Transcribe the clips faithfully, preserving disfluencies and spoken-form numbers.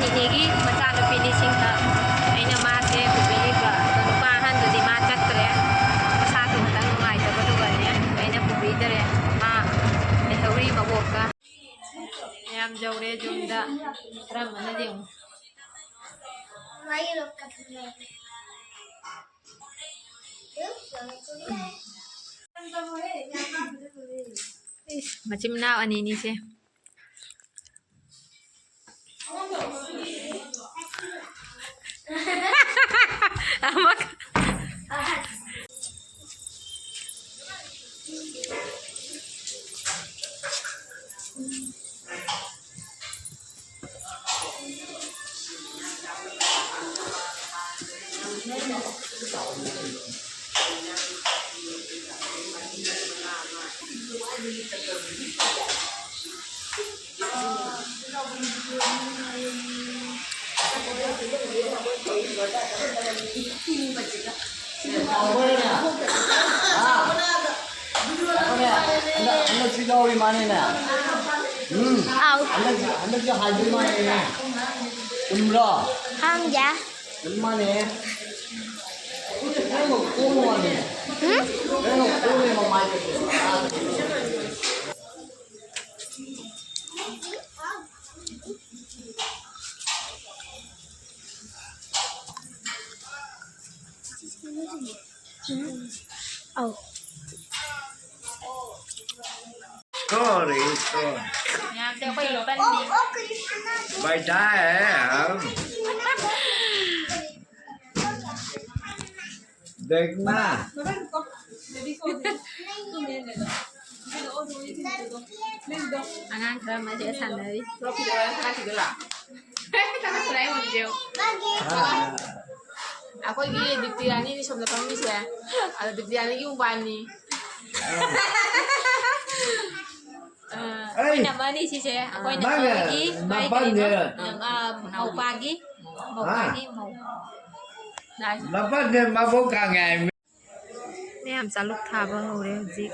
ꯏꯅꯦꯒꯤ ꯃꯆꯥꯅꯨꯄꯤꯅꯤ ꯁꯤꯡꯊ꯫ ꯑꯩꯅ ꯃꯥꯁꯦ ꯄꯨꯕꯤꯔꯤꯕ, ꯑꯗꯣ ꯅꯨꯄꯥ ꯑꯍꯟꯗꯨꯗꯤ ꯃꯥ ꯆꯠꯇ꯭ꯔꯦ, ꯃꯁꯥꯗꯣ ꯈꯤꯇꯪ ꯅꯨꯡꯉꯥꯏꯇꯕꯗꯨꯒꯅꯦ ꯑꯩꯅ ꯄꯨꯕꯤꯗ꯭ꯔꯦ꯫ ꯃꯥ ꯂꯩꯍꯧꯔꯤ ꯃꯕꯣꯛꯀ꯫ ꯃꯌꯥꯝ ꯌꯧꯔꯦ ꯌꯨꯝꯗ꯫ ꯀꯔꯝꯕꯅ ꯌꯦꯡꯉꯨ꯫ ꯏꯁ, ꯃꯆꯤꯟ ꯃꯅꯥꯎ ꯑꯅꯤꯅꯤꯁꯦ꯫ ꯑꯃꯈꯛ꯫ ꯍꯟꯗꯛ, ꯍꯟꯗꯛꯁꯨ ꯌꯥꯎꯔꯤ ꯃꯥꯅꯦꯅꯦ꯫ ꯎꯝ꯫ ꯑꯥꯎ꯫ ꯍꯟꯗꯛꯁꯨ, ꯍꯟꯗꯛꯁꯨ ꯍꯥꯏꯗꯣꯏ ꯃꯥꯅꯦꯅꯦ꯫ ꯆꯨꯝꯕ꯭ꯔꯣ? ꯈꯪꯗꯦ꯫ ꯆꯨꯝ ꯃꯥꯅꯦ꯫ ꯅꯪꯅ ꯀꯣꯡ ꯃꯥꯅꯦ꯫ ꯎꯝ? ꯅꯪꯅ ꯀꯣꯡ ꯃꯃꯥꯏ꯫ ꯑꯧ꯫ Sorry, sorry. ꯃꯌꯥꯝꯁꯦ ꯑꯩꯈꯣꯏ ꯏꯄꯟꯅꯤ꯫ बैठा है हम। देखना। ꯑꯉꯥꯡ ꯈꯔ ꯑꯃꯁꯦ ꯁꯥꯟꯅꯔꯤ꯫ ꯑꯩꯈꯣꯏꯒꯤ ꯗꯤꯞꯇꯤ ꯔꯥꯅꯤꯅꯤ ꯁꯣꯝꯗ ꯐꯝꯃꯤꯁꯦ꯫ ꯑꯗꯣ ꯗꯤꯞꯇꯤ ꯔꯥꯅꯤꯒꯤ ꯃꯕꯥꯅꯤ꯫ ꯑ, ꯑꯩ, ꯑꯩꯈꯣꯏꯅ ꯑꯃꯅꯤ ꯁꯤꯁꯦ꯫ ꯑꯩꯈꯣꯏꯅ ꯅꯪꯅ ꯑꯃꯒꯤ, ꯃꯥꯏ ꯅꯄꯥꯟꯁꯦ ꯀꯩꯅꯣ? ꯑ, ꯃꯧꯄꯥꯒꯤ, ꯃꯧꯄꯥꯒꯤ ꯃꯧ꯫ ꯅꯄꯥꯟꯁꯦ ꯃꯕꯣꯛ ꯀꯪꯉꯦ ꯍꯥꯏ꯫ ꯃꯌꯥꯝ ꯆꯥꯂꯨꯛ ꯊꯥꯕ ꯍꯧꯔꯦ ꯍꯧꯖꯤꯛ꯫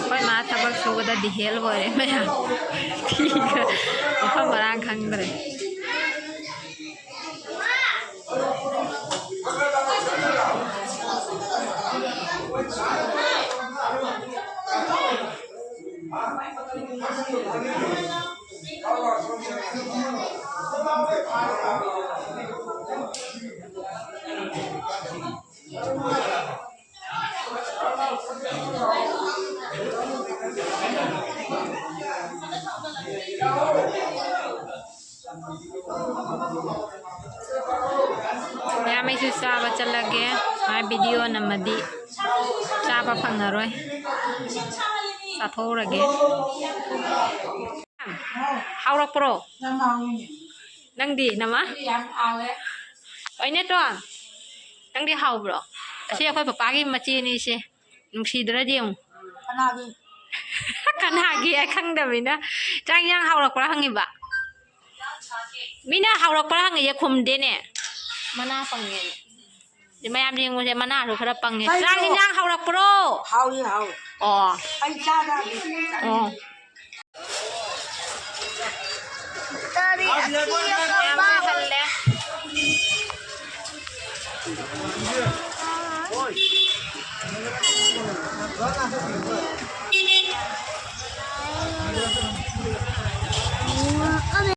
ꯑꯩꯈꯣꯏ ꯃꯥ ꯊꯕꯛ ꯁꯨꯕꯗ ꯗꯤꯍꯦꯜ ꯑꯣꯏꯔꯦ ꯃꯌꯥꯝ꯫ ꯐꯤꯒ ꯃꯐꯝ ꯃꯔꯥꯡ ꯈꯪꯗ꯭ꯔꯦ꯫ ꯃꯌꯥꯝ, ꯑꯩꯁꯨ ꯆꯥꯕ ꯆꯠꯂꯒꯦ꯫ ꯃꯥꯏ ꯚꯤꯗꯤꯑꯣ ꯅꯝꯃꯗꯤ ꯆꯥꯕ ꯐꯪꯉꯔꯣꯏ꯫ ꯆꯥꯊꯣꯛꯎꯔꯒꯦ꯫ ꯍꯥꯎꯔꯛꯄ꯭ꯔꯣ? ꯌꯥꯝ ꯍꯥꯎꯋꯤꯅꯦ꯫ ꯅꯪꯗꯤ, ꯅꯃ? ꯑꯩꯗꯤ ꯌꯥꯝ ꯍꯥꯎꯋꯦ꯫ ꯑꯣꯏꯅꯦꯇꯣ, ꯅꯪꯗꯤ ꯍꯥꯎꯕ꯭ꯔꯣ? ꯑꯁꯤ ꯑꯩꯈꯣꯏ ꯄꯄꯥꯒꯤ ꯃꯆꯦꯅꯤ ꯁꯦ꯫ ꯅꯨꯡꯁꯤꯗ꯭ꯔꯗꯤ ꯌꯦꯡꯉꯨ꯫ ꯀꯅꯥꯒꯤ? ꯀꯅꯥꯒꯤ ꯑꯩ ꯈꯪꯗꯕꯅꯤꯅ꯫ ꯆꯥꯛ ꯏꯟꯖꯥꯡ ꯍꯥꯎꯔꯛꯄ꯭ꯔꯥ ꯍꯪꯉꯤꯕ? ꯃꯤꯅ ꯍꯥꯎꯔꯛꯄ꯭ꯔꯥ ꯍꯪꯉꯤꯁꯦ ꯈꯨꯝꯗꯦꯅꯦ꯫ ꯃꯅꯥ ꯄꯪꯉꯦ꯫ ꯁꯤ ꯃꯌꯥꯝ ꯌꯦꯡꯉꯨꯁꯦ, ꯃꯅꯥꯁꯨ ꯈꯔ ꯄꯪꯉꯦ꯫ ꯀꯩꯅꯣ? ꯆꯥꯛ ꯏꯟꯖꯥꯡ ꯍꯥꯎꯔꯛꯄ꯭ꯔꯣ? ꯍꯥꯎꯏ, ꯍꯥꯎꯏ꯫ ꯑꯣ꯫ ꯑꯩ ꯆꯥꯔꯒꯦ꯫ ꯑꯣ꯫ ꯀꯔꯤ ꯑꯀꯤ ꯑꯈꯪꯕ? ꯌꯥꯝ ꯍꯜꯂꯦ꯫